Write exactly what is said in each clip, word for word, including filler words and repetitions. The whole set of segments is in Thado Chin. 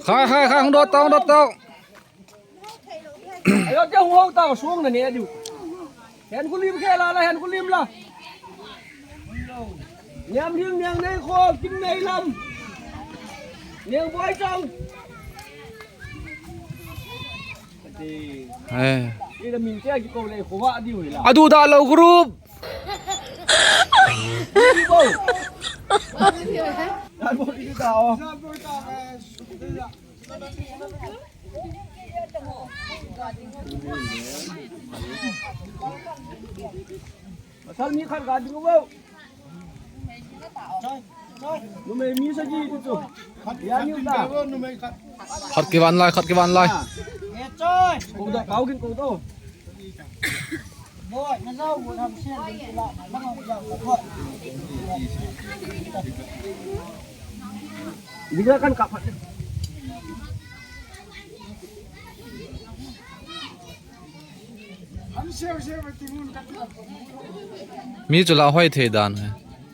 Khai, khai, khai, hung dot tao, hung dot tao. Ayo, te hung hou tao, suang na ne diu. Hen kulim khe la la, hen kulim la. Niam Ling, Niang Nei Kho, Kim Nei Lam. Niang Boi Chong. Eh. Ila min che ki ko le kho wa diu la. Adu da lo group. Bo. Adu da o. Pasal mi khat ga ding uvo. Numei mi sagi tu chu. Ya ni ta. Khat kivan lai, khat kivan lai. Ko da, pau kin ko to. Boy, na zau bu tham sian din kila, na lang ang zau bu. Boy. Diga kan kap. Mi chu la hoi thei dan he.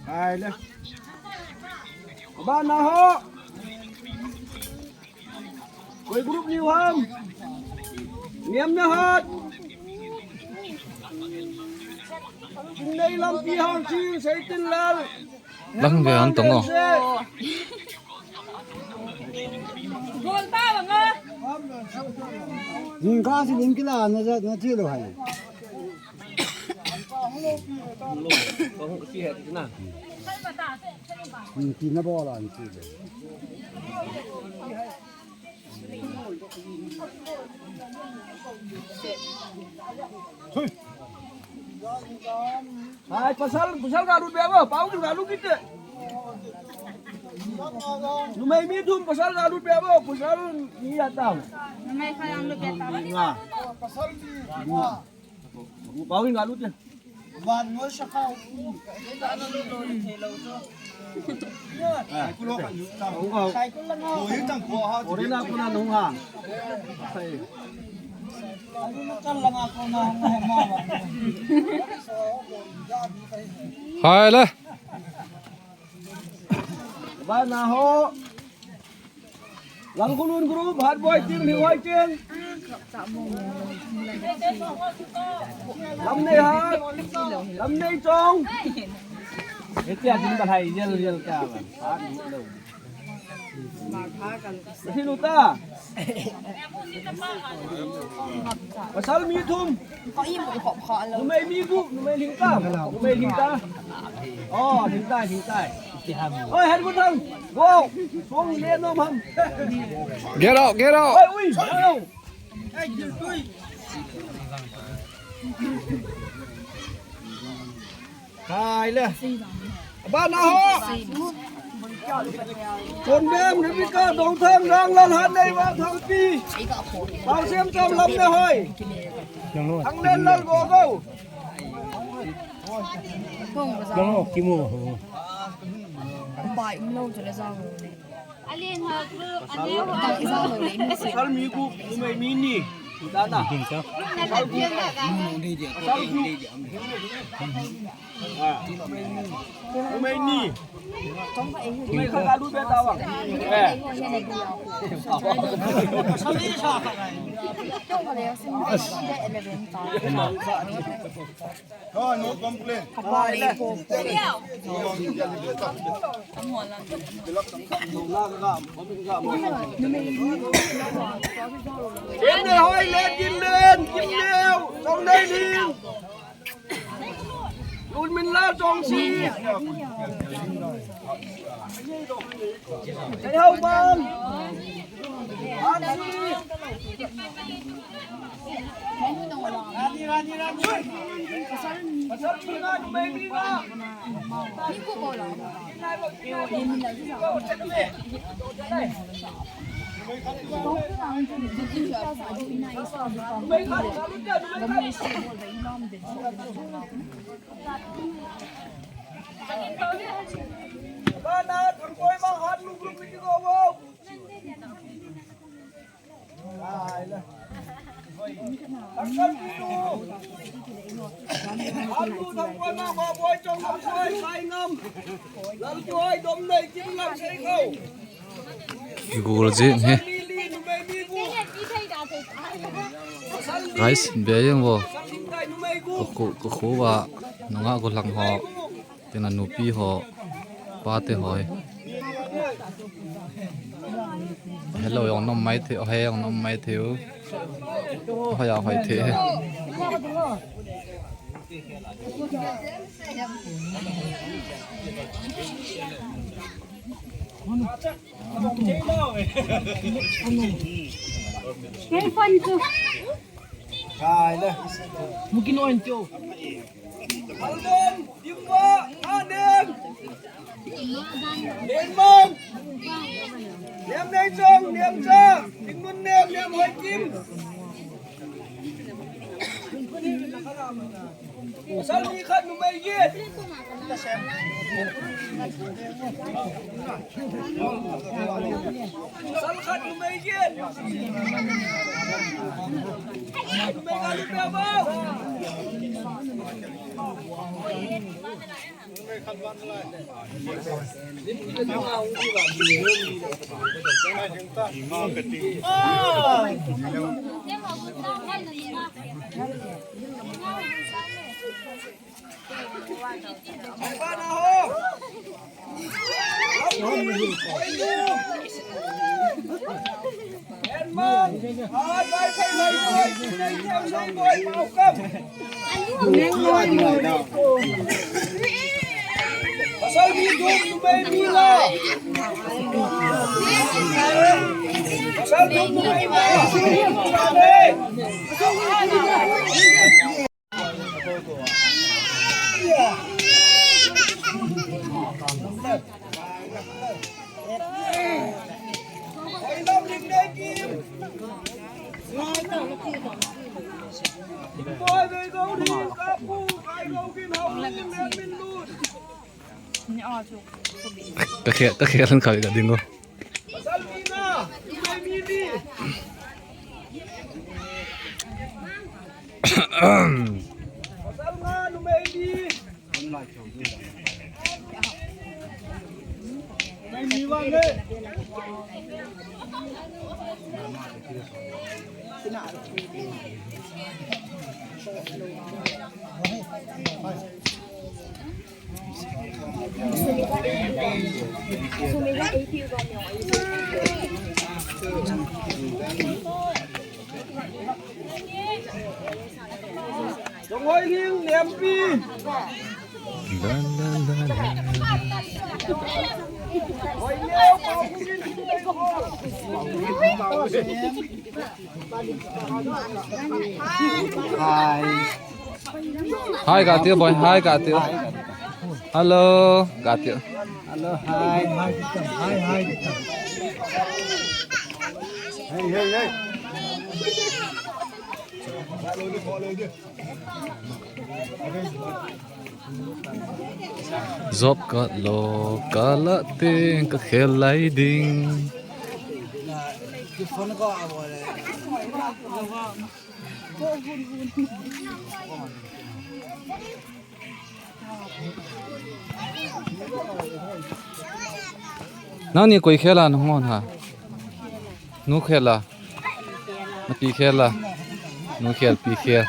Hai le. Ba na ho. Koi group ni ham. Niam na hat. Chingnei lampi hang ching sei tin lal. Lang ve an tong o. Gol ta bang a. Jing ka si ling kila na ja na thi lo hai. Ti na bol an ti le. Hai, pasal, pasal galut be abo, pau galut kite. Numei mi thum pasal galut be abo, pasal mi atam. Numei kha galut be tam. Nga. Pasal mi nga. Pau galut te. Van ngol sa kau. Orena kona nung ha. Hai le. Ba na ho. Langkhulun group, Hatboi Ting, Lhingoi Ting. Lamnei Hat, Lamnei Chong. Hitia ding ta hai, yel, yel ta ba. Hat ni lo. Hilu ta. Pasal mi thum. Numei mi gup, numei lhingta. Numei lhingta. Oh, lhingta, lhingta. Oi, han gun thang. Go. Song le nom ham. Get out, get out. Oi, ui. Oi. Hai le. Ba na ho. Kon bem Rebecca, Dongthang, Ranglal, Hatnei, Vangthangpi. Pausem Cham, Lamnei Hoi. Thanglen Lal Gogo. Dong kimu. Bai um lo chu le jao. Pasal mi gup, numei mi ni. Dana. Pasal gup. Pasal gup. Ah. Numei ni. Numei khat galut be tao. Eh. No, no complain. Kim Nei Hoi, Len Kin Len, Kim Neu, Chong Nei Ling. Tun min la tong si. Hei hau bang. An si. Pasal tuna numei mi na. Igol jing he. Guys, bia jeng vo. Ka khu, ka khu va nunga gollhang ho. Tina nupi ho, pate ho hi. Hello, jong nom mai thei, oh, he jong nom mai thei u. Hoi a hoi thei. Kei phone chu. Kai le. Mukin oin tio. Alden, Dimma, Aden. Denman. Niam Nei Chong, Niam Cha. Dinmun Nem, Niam Hoi Kim. Pasal ni khat numei get. Pasal khat numei get. Numei khat numei abang. Ka khel, ka khel han kha ka ding o. Dong Hoi Ling, Niampi. La, la, la, la. Hoi Neo, Pau Kum Ling. Hi. Hi, Katiu boy. Hi, Katiu. Hello, Katiu. Hello, hi. Hi, hi. Hey, hey, hey. Job card lo, ka la teng ka khel lai ding. Nangni koi khel a nahung hon ha? Nu khel a? Napi khel a? Nu khel, pi khel.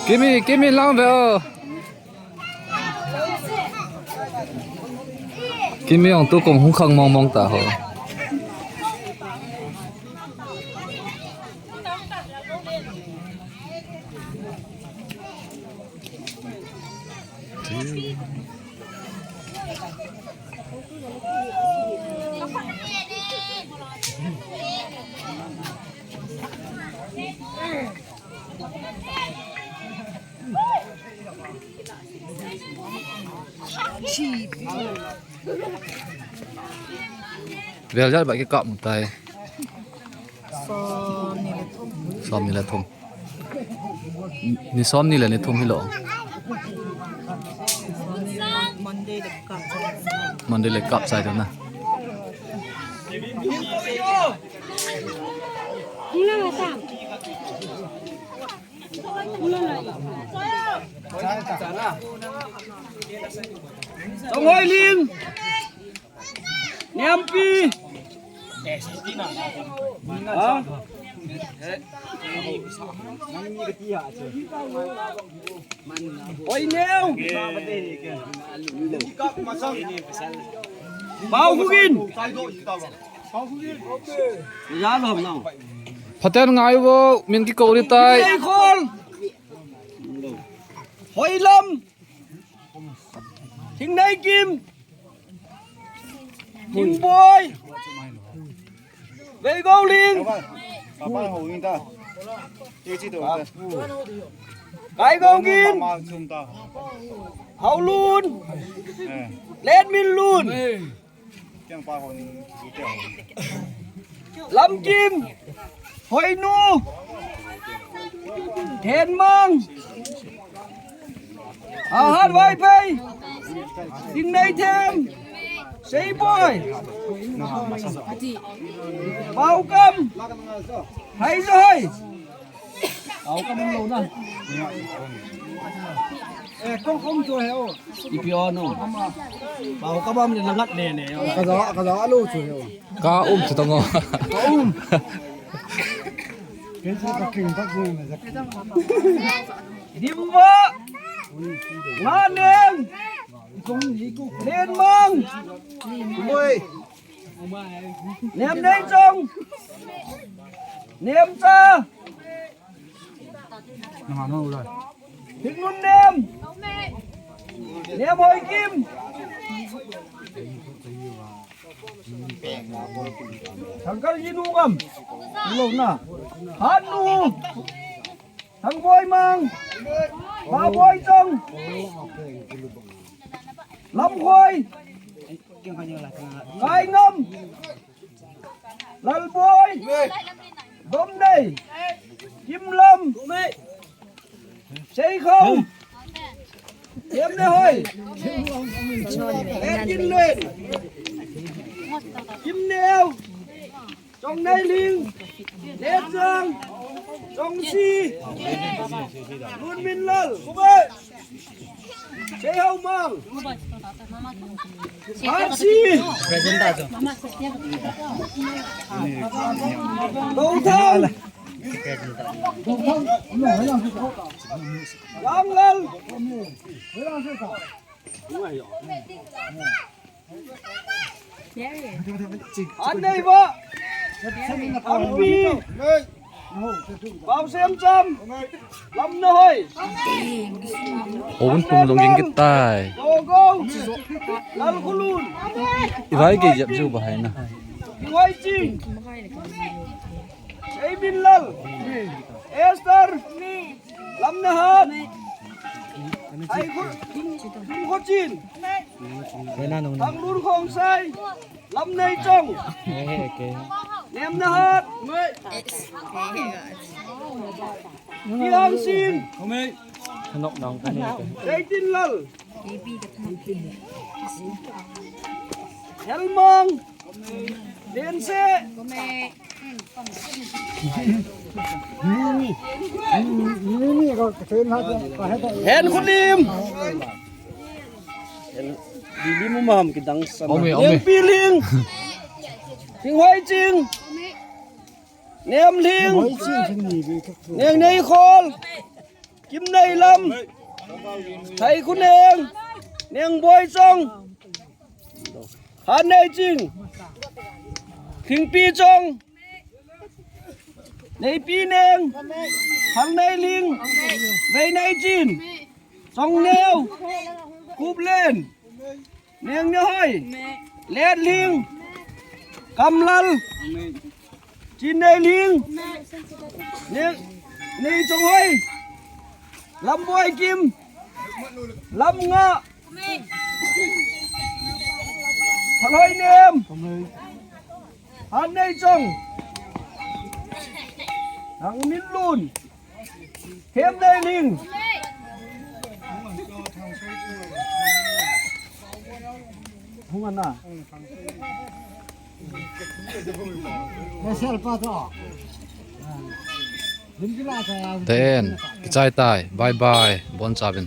Kimi, Kimi lang ve o. Kimi jong tu kong hung khang mong mong ta ho. Vel jat ba kikap mu tai. Som ni le thum. Som ni le thum. Ni som ni le ni thum hilou. Som ni le Monday le kap. Monday le kap sai na. Chonghoi Ling. Niampi. Ha? Oi Neo. Pau Hugin. Phaten ngai vo, min kikou ding tai. Ei khol. Hoilam. Thingneikim. Thingboi. Veigouling. Kaigougin. Haolun. Lenminlun. Lamkim. Hoinu. Henmang. Ahat Vaiphei. Thingneitem. Seiboi. Paokam. Haijahoi. Paokam lou na. Eh, kong kong jo he o. Ipi o no. Paokam am le langat ne ne. Ka ja, ka ja lou chu he o. Ka um chu tong o. Ka um. Ken chu ka king tak chu ne. Dimva. Nga nem. Len Mang. Moi. Nem Nei Chong. Nem Cha. Thingnun Nem. Nem Hoi Kim. Thangkal Yinu Ngam. Lo na. Hanu. Thangboi Mang. Baboi Chong. Lamkhoi. Kaingam. Lalboi. Domnei. Kimlam. Seikhou. Kimnehoi. Enkinlen. Kimneo. Chongneiling, Nechang, Chongsi, Lunminlal, Seihaomang, Hansi, Gouthang, Langlal, Anneiva. Ampi. Paosemcham. Lamnehoi. Ovun pum jong ging kit tai. Gogou. Lalkhulun. Ivai ke jep ju bahai na. Kingoiching. Eiminlal. Esther. Lamnehat. Ai khu, Kum Khochin. Panglun Khongsai. Lamneichong. Nemnehat. Kihangsing. Reitinlal. Helmang. Lense. Henkholim. Lim um ham kidang sana. Om e, om e. Nengpi Ling. Thinghoi Ching. Nem Ling. Neng Neikhol. Kim Neilam. Thaikhuneng. Neng Boichong. Khan Neiching. Thingpi Chong. Neipi Neng. Thang Neiling. Vei Neichin. Chongneo. Kuplen. Neng Nehoi. Letling. Kamlal. Chin Neiling. Neng Neichonghoi. Lamboi Kim. Lamnga. Thalhoi Nem. Khan Neichong. Thang Minlun. Them Neiling. Hung ana. Ten, kichai tai. Bye bye. Boncha uvin.